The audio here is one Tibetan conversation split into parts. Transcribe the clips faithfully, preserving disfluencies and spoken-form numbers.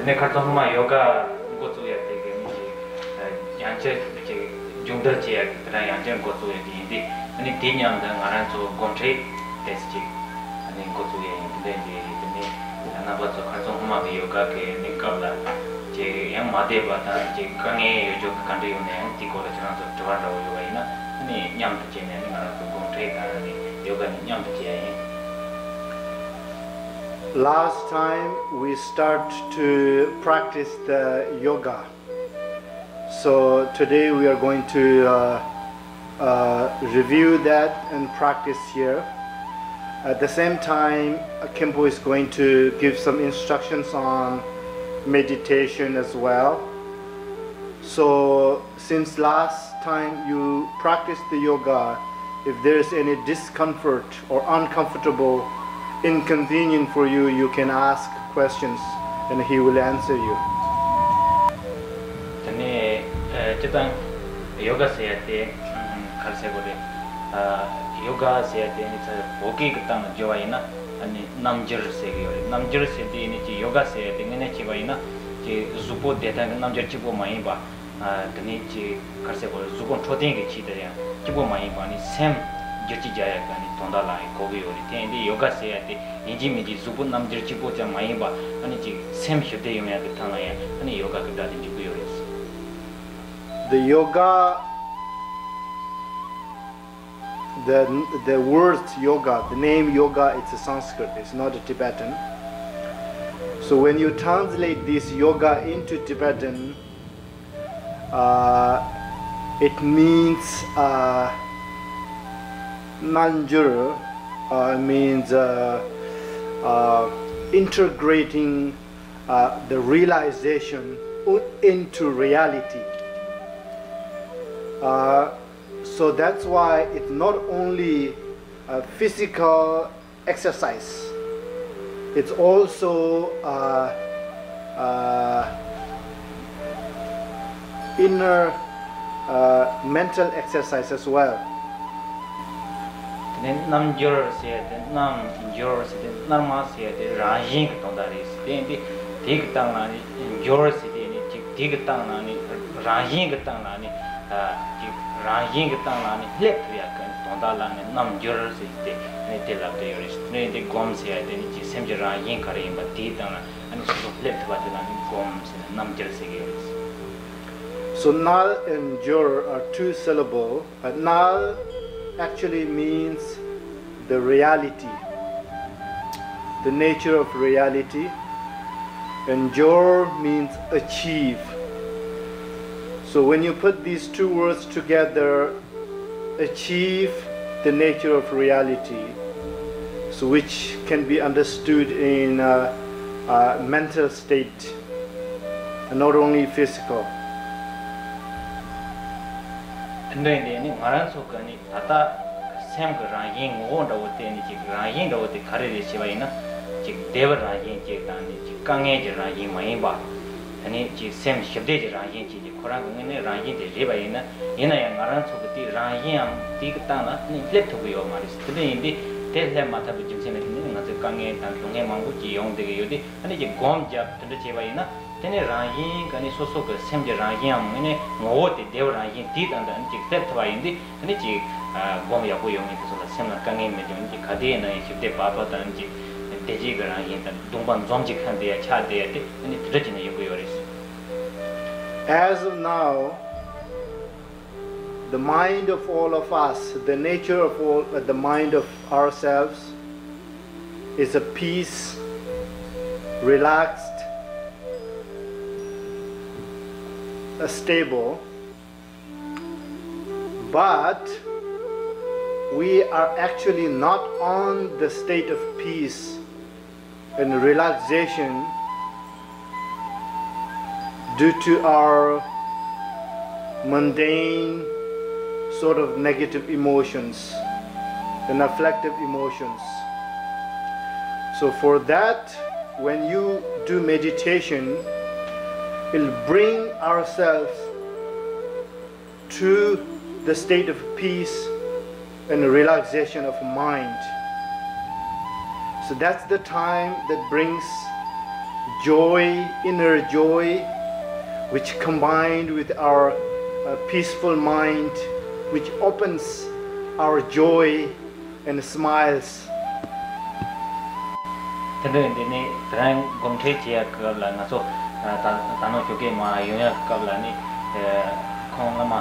ནས་ཁ་སང་སྔོན་མ་ཡོ་ག་འགོ་བཙུགས་ཡ་དེ་གི་མི་ཞིག་ཡང་བསྐྱར་ཅིག་སྦྱོང་བརྡར་བྱེད་ཡ་གི་དེ་འདྲ་ཡང་བསྐྱར་འགོ་བཙུགས་ཡ་དེ་ཡིན་དུས། ཨ་ནི་དེ་མཉམ་དུ་ང་རང་ཚོ་སྒོམ་ཁྲིད་ཏོག་ཙམ་ཅིག་ཨ་ནི་འགོ་བཙུགས་ཡ་ཡིན། དེ་འདྲ་ཡིན་དུས་དེ་ནས་རྣམ་པ་ཚོ་ཁ་སང་སྔོན་མ་གི་ཡོ་ག་གི་ནི་སྐབས་ལ་ཅིག་ཡང་མ་བསྡད་པ་དང་ཅིག་དཀའ་ངལ་ཡོད་ཆོག་གི་ག་འདྲ་ཡོད་ན་ཡང་དེའི་སྐོར་ལ་ཁྱེད་རང་ཚོ་དྲི་བ་འདྲ་བོ་ཡོད་པ་ཡིན་ན་ཨ་ནི་མཉམ་དུ་བྱས་ནས་ཨ་ནི་ང་རང་ཚོ་སྒོམ་ཁྲིད་དང་ཨ་ནི་ཡོ་ག་ནི་མཉམ་དུ་བྱེད་ཡ་ཡིན། Last time we start to practice the yoga. So today we are going to uh, uh, review that and practice here. At the same time, Khenpo is going to give some instructions on meditation as well. So since last time you practiced the yoga, if there is any discomfort or uncomfortable, inconvenient for you, you can ask questions and he will answer you. དེ་ནས་ཨ་སྤྱིར་བཏང་ཡོ་ག་ཟེར་ཡ་དེ་ཨམ་ག་རེ་ཟེར་དགོས་རེད། ཨ་ཡོ་ག་ཟེར་ཡ་དེ་ནི་ཚ་བོད་སྐད་ཀྱི་སྟེང་ལ་བསྒྱུར་བ་ཡིན་ན་ཨ་ནི་རྣམ་འགྱུར་ཟེར་གི་ཡོད་རེད། རྣམ་འགྱུར་ཟེར་དེ་ནི་ཅིག་ཡོ་ག་ཟེར་ཡ་དེ་དངོས་གནས་བྱས་པ་ཡིན་ན་ཅིག་གཟུགས་པོ་བདེ་ཐང་གི་རྣམ་འགྱུར་གཅིག་པོ་མ་ཡིན་པ། ཨ་དེ་ནས་ཅིག་ག་རེ་ཟེར་དགོས་རེད། གཟུགས་པོ་འཕྲོད་བསྟེན་གྱི་ཆེད་དུ་ཡང་གཅིག་པོ་མ་ཡིན་པ་ནི་སེམས་བསྒྱུར་བཅོས་རྒྱག་ཡ་གི་ནི་དོན་དག་ལ་ཡང་གོ་གི་ཡོད་རེད། དེ་ཡིན་དུས་ཡོ་ག་ཟེར་ཡ་དེ་ཡིན་གཅིག་མིན་གཅིག་གཟུགས་པོ་རྣམ་འགྱུར་གཅིག་པོ་ཙམ་མ་ཡིན་པ་ཨ་ནི་ཅིག་སེམས་ཞི་བདེ་ཡོང་ཡ་གི་ཐད་ལ་ཡང་ཨ་ནི་ཡོ་ག་གི་སྒྲ་དེ་འཇུག་གི་ཡོད་རེད། The yoga, the, the words yoga, the name yoga, it's a Sanskrit, it's not a Tibetan. So when you translate this yoga into Tibetan, uh, it means uh, རྣལ་འབྱོར, uh, means uh, uh, integrating uh, the realization into reality. Uh, so that's why it's not only a physical exercise, it's also uh, uh, inner uh, mental exercise as well. དེ་ནས་རྣལ་འབྱོར་ཟེར་ཡ་དེ་རྣལ་འབྱོར་ཟེར་དེ་རྣལ་མ་ཟེར་ཡ་དེ་རང་བཞིན་གྱི་དོན་དག་རེད། དེ་ཡིན་དུས་དེ་གི་སྟེང་ལ་ནི་འབྱོར་ཟེར་དེ་ནི་ཅིག་དེ་གི་སྟེང་ལ་ནི་རང་བཞིན་གྱི་སྟེང་ལ་ནི་ཅིག་རང་བཞིན་གྱི་སྟེང་ལ་ནི་སླེབས་ཐུབ་ཡ་གི་དོན་དག་ལ་ནི་རྣལ་འབྱོར་ཟེར་དེ་ནི་དེ་ལབ་དེ་ཡོད་རེད། དེ་ནི་དེ་སྒོམ་ཟེར་ཡ་དེ་ནི་ཅིག་སེམས་ཀྱི་རང་བཞིན་ག་རེ་ཡིན་པ་དེའི་སྟེང་ལ་ནི་སོ་སོ་སླེབས་ཐུབ་པ་དེ་ལ་ནི་སྒོམ་ཟེར་ནས་རྣལ་འབྱོར་ཟེར་གི་ཡོད་རེད། So Nal and Jor are two syllable. Uh, Nal actually means the reality, the nature of reality, and Jor means achieve. So when you put these two words together, achieve the nature of reality, so which can be understood in uh, uh, mental state, not only physical. དེ་འདྲ་ཡིན་དུས་ནི་ང་རང་ཚོ་གི་ནི་ད་ལྟ་སེམས་ཀྱི་རང་བཞིན་ངོ་བོ་འདྲ་བོ་དེ་ནི་ཅིག་རང་བཞིན་འདྲ་བོ་དེ་ག་རེ་རེད་ཞེས་པ་ཡིན་ན། ཅིག་བདེ་བའི་རང་བཞིན་ཅིག་དང་ནི་ཅིག་དཀའ་ངལ་གྱི་རང་བཞིན་མ་ཡིན་པ། དེ་ནི་ཅིག་སེམས་ཞི་བདེ་གྱི་རང་བཞིན་ཅིག་ཁོ་རང་གི་དངོས་གནས་རང་བཞིན་དེ་རེད་པ་ཡིན་ན། ཡིན་ན་ཡང་ང་རང་ཚོ་གི་དེ་རང་བཞིན་ཡང་དེ་གི་སྟེང་ལ་ནི་སླེབས་ཐུབ་ཀྱི་ཡོད་མ་རེད། དེ་འདྲ་ཡིན་དུས་དེ་སླེབས་མ་ཐུབ་པའི་རྒྱུ་མཚན་ལ་བརྟེན་ནས་ང་ཚོའི་དཀའ་ངལ་དང་སྡུག་བསྔལ་མང་པོ་ཅིག་ཡོང་བསྡད་ཀྱི་ཡོད་དུས། ཨ་ནི་ཅིག་སྒོམ་རྒྱབ་དེ་འདྲ་བྱས་པ་ཡིན་ན། དེ་ནི་རང་བཞིན་གྱི་ནི་སོ་སོ་གི་སེམས་ཀྱི་རང་བཞིན་ཡང་དངོས་གནས་ངོ་བོ་དེ་བདེ་བའི་རང་བཞིན་དེ་དང་དེ་ཨ་ནི་ཅིག་སླེབས་ཐུབ་པ་ཡིན་དུས། ཨ་ནི་ཅིག་ཨ་སྒོམ་ཡག་པོ་ཡོང་ངེས་དེ་ཚོ་ལ་སེམས་ལ་དཀའ་ངལ་མེད་ཀྱང་ཅིག་ག་དེ་ཡིན་ན་ཡང་ཞི་བདེ་བག་ཕེབས་དང་ཅིག་བདེ་སྐྱིད་ཀྱི་རང་བཞིན་དང་གདུང་པ་འཛོམས་ཀྱི་ཁམས་དེ་ཡང་ཆགས་བསྡད་ཡ་དེ་ཨ་ནི་དེ་འདྲ་བྱས་ནས་ཡོང་གི་ཡོད་རེད། As of now, the mind of all of us, the nature of all, uh, the mind of ourselves is a peace, relaxed, uh, stable. But we are actually not on the state of peace and relaxation due to our mundane sort of negative emotions and afflictive emotions. So for that, when you do meditation, it'll bring ourselves to the state of peace and relaxation of mind. So that's the time that brings joy, inner joy, which combined with our uh, peaceful mind, which opens our joy and smiles. དེ་འདྲ་ཡིན་དེ་ནི་དེ་རིང་སྒོམ་ཁྲིད་བྱེད་ཡག་སྐབས་ལ་ང་ཚོ་ད་ད་ནང་ཞོགས་ཀས་མར་ཡོང་ཡག་སྐབས་ལ་ནི་ཁོང་སྔ་མ་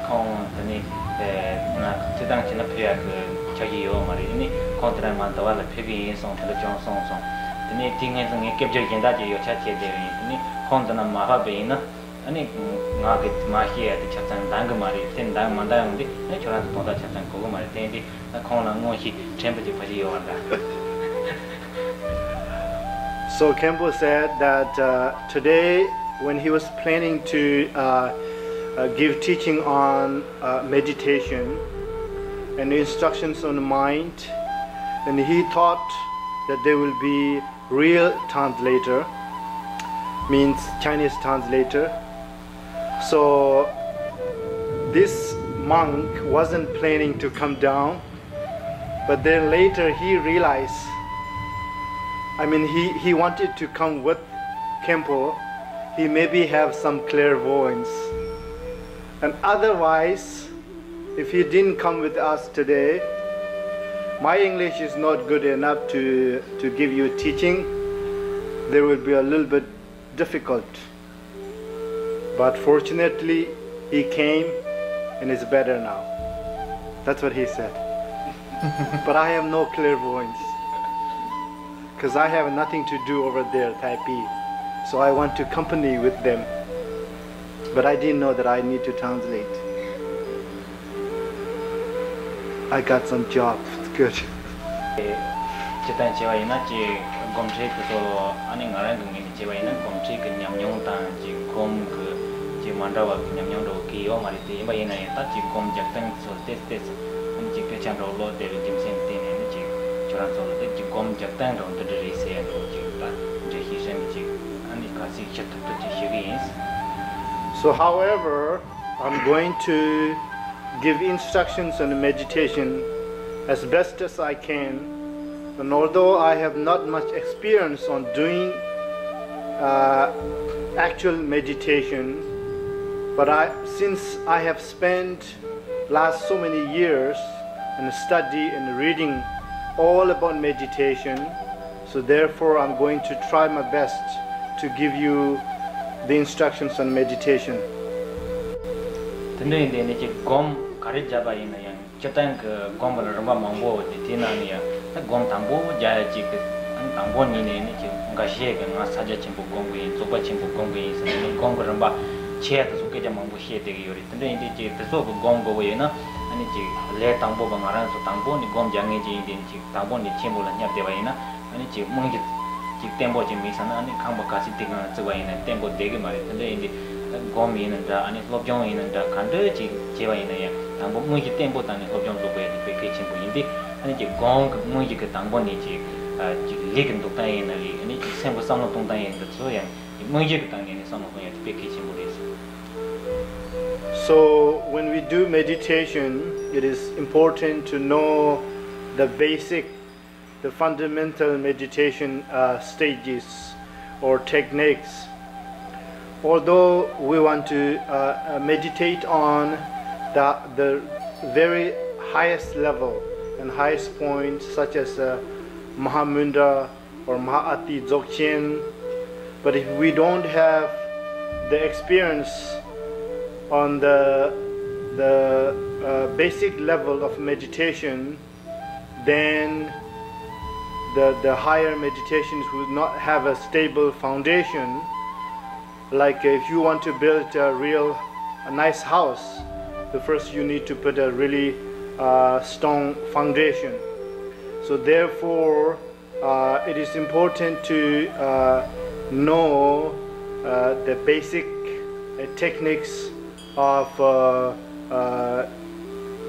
ཁོང་དེ་ནི་ང་སྤྱིར་བཏང་བྱས་ན་ཕེབས་ཡག་གི་འཆར་གཞི་ཡོད་མ་རེད། དེ་ནི་ཁོང་དེ་རིང་མར་འདི་བ་ལ་ཕེབས་ཀྱི་ཡིན་གསུངས། དེ་འདྲ་ཅུང་གསུངས་སོང་། དེ་ནི་དེའི་སྔོན་དུ་ངས་སྐད་ཆ་གཞན་དག་ཅིག་ཡོད་ཆ་བྱས་བསྡད་པ་ཡིན། དེ་ནི་ཁོང་འདི་ན་མ་ཕེབས་པ་ཡིན་ན། ཨ་ནི་ང་གིས་མར་བཤད་ཡ་དེ་ཆ་ཚང་འདང་གི་མ་རེད། དེ་འདང་མ་འདང་ཡོང་དུས་ཨ་ནི་ཁྱོད་རང་ཚོ་དོན་དག་ཆ་ཚང་གོ་གི་མ་རེད། དེ་ཡིན་དུས་ཨ་ཁོང་ལ་དངོས་གཞི་ཕྲན་བུ་ཅིག་ཕར་ཞིག་ཡོད་པ་འདྲ། So Khenpo said that uh, today, when he was planning to uh, uh, give teaching on uh, meditation and instructions on the mind, and he thought that there will be real translator, means Chinese translator. So this monk wasn't planning to come down, but then later he realized, I mean, he, he wanted to come with Khenpo. He maybe have some clairvoyance. And otherwise, if he didn't come with us today, my English is not good enough to, to give you teaching. There will be a little bit difficult. But fortunately, he came and is better now. That's what he said. But I have no clairvoyance because I have nothing to do over there, Taipei. So I want to company with them. But I didn't know that I need to translate. I got some job. It's good. སྤྱིར་བཏང་བྱས་པ་ཡིན་ན་ཅིག་སྒོམ་ཁྲིད་དེ་ཚོ་ཨ་ནི་ང་རང་གི་ངོས་ནས་བྱས་པ་ཡིན་ན་སྒོམ་ཁྲིད་ཀྱི་ཉམས་མྱོང་དང་ཅིག་སྒོམ་གྱི་ཅིག་མ་འདྲ་བ་གི་ཉམས་མྱོང་འདྲ་བོ་གི་ཡོད་མ་རེད། དེ་ཡིན་པ་ཡིན་ན་ཡང་ད་ཅིག་སྒོམ་རྒྱག་སྟངས་དེ་ཚོ་ཏོག་ཙམ་ཏོག་ཙམ་ཨ་ནི་ཅིག་དཔེ་ཆ་འདྲ་བོ་ཀློག་བསྡད་པའི་རྒྱུ་མཚན་བརྟེན་ནས་ནི་ཅིག་ཁྱོད་རང་ཚོ་ལ་དེ་ཅིག་སྒོམ་རྒྱག་སྟངས་འདྲ་བོ་འདི་འདྲ་རེད་ཟེར་ཡ་འདྲ་བོ་ཅིག་ད་འགྲེལ་བཤད་ཤེས་མི་ཅིག་ཨ་ནི་ག་ཚོད་ཤེས་ཐུབ་ཐུབ་ཅིག་ཞུ་གི་ཡིན། So, however, I'm going to give instructions on meditation as best as I can. And although I have not much experience on doing uh, actual meditation, but I, since I have spent last so many years in study and reading all about meditation, so therefore I'm going to try my best to give you the instructions on meditation. དེ་འདྲ་ཡིན་དེ་ནི་ཅིག་སྒོམ་ག་རེ་བརྒྱབ་པ་ཡིན་ན་ཡང་སྤྱིར་བཏང་གི་སྒོམ་པ་ལ་རིམ་པ་མང་པོ་ཡོད་དེ། དེའི་ནང་ནས་ཡང་ད་སྒོམ་དང་པོ་རྒྱག་ཡ་གཅིག་གི་ཨ་ནི་དང་པོ་ཉིད་ནས་ནི་ཅིག་འགའ་ཤས་ཀྱིས་ང་ས་རྒྱ་ཆེན་པོ་སྒོམ་གི་ཡིན། རྫོགས་པ་ཆེན་པོ་སྒོམ་གི་ཡིན་ཟེར་ནས་ནི་སྒོམ་གི་རིམ་པ་ཆེ་ཡ་དེ་ཚོ་སྐད་ཆ་མང་པོ་བཤད་བསྡད་ཀྱི་ཡོད་རེད། དེ་འདྲ་ཡིན་དུས་ཅིག་དེ་ཚོ་གི་སྒོམ་དགོས་པ་ཡོད་ན་ཨ་ནི་ཅིག་ལས་དང་པོ་པ་ང་རང་ཚོ་དང་པོ་ནི་སྒོམ་རྒྱག་མཁན་ཅིག་ཡིན་དེ་ཅིག་དང་པོ་ནས་ཆེན་པོ་ལ་བསྙབས་བསྡད་པ་ཡིན་ན་ཨ་ནི་ཅིག་རྨང་གཞི་ཅིག་བརྟན་པོ་ཅིག་མེད་ཙང་ན་ཨ་ནི་ཁང་པ་ག་ཚོད་ཐིག་གང་ལ་བརྩིགས་པ་ཡིན་ན་བརྟན་པོ་བསྡད་ཀྱི་མ་རེད། དེ་འདྲ་ཡིན་དུས་སྒོམ་ཡིན་ན་འདྲ་ཨ་ནི་སློབ་སྦྱོང་ཡིན་ན་འདྲ་ག་འདྲ་ཅིག་བྱས་པ་ཡིན་ན་ཡང་དང་པོ་རྨང་གཞི་བརྟན་པོ་བཏང་ནས་སློབ་སྦྱོང་བཟོ་དགོས་ཡ་དེ་དཔེ་གལ་ཆེན་པོ་ཡིན་དུས་ཨ་ནི་ཅིག་སྒོམ་གི་རྨང་གཞི་གི་དང་པོ་ནས་ཅིག་ཅིག་ལུས་ཀྱི་འདུག་སྟངས་ཡིན་ན་རེད། ཨ་ནི་ཅིག་སེམས་ཀྱི་བསམ་བློ་གཏོང་སྟངས་ཡིན་ན་འདྲ་དེ་ཚོ་ཡང་རྨང་གཞི་གི་སྟེང་ནས་ནི་བསམ་བློ་གཏོང་ཡ་དེ་དཔེ་གལ་ཆེན་པོ་རེད་ཟེར། So, when we do meditation, it is important to know the basic, the fundamental meditation uh, stages or techniques. Although we want to uh, uh, meditate on the, the very highest level and highest point, such as uh, Mahamudra or Mahaati Dzogchen, but if we don't have the experience on the, the uh, basic level of meditation, then the, the higher meditations would not have a stable foundation. Like if you want to build a real a nice house, the first you need to put a really uh, strong foundation. So therefore, uh, it is important to uh, know uh, the basic uh, techniques of uh, uh,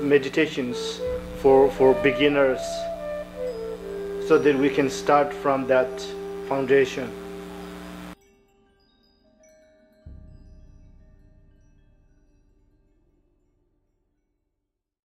meditations for, for beginners so that we can start from that foundation.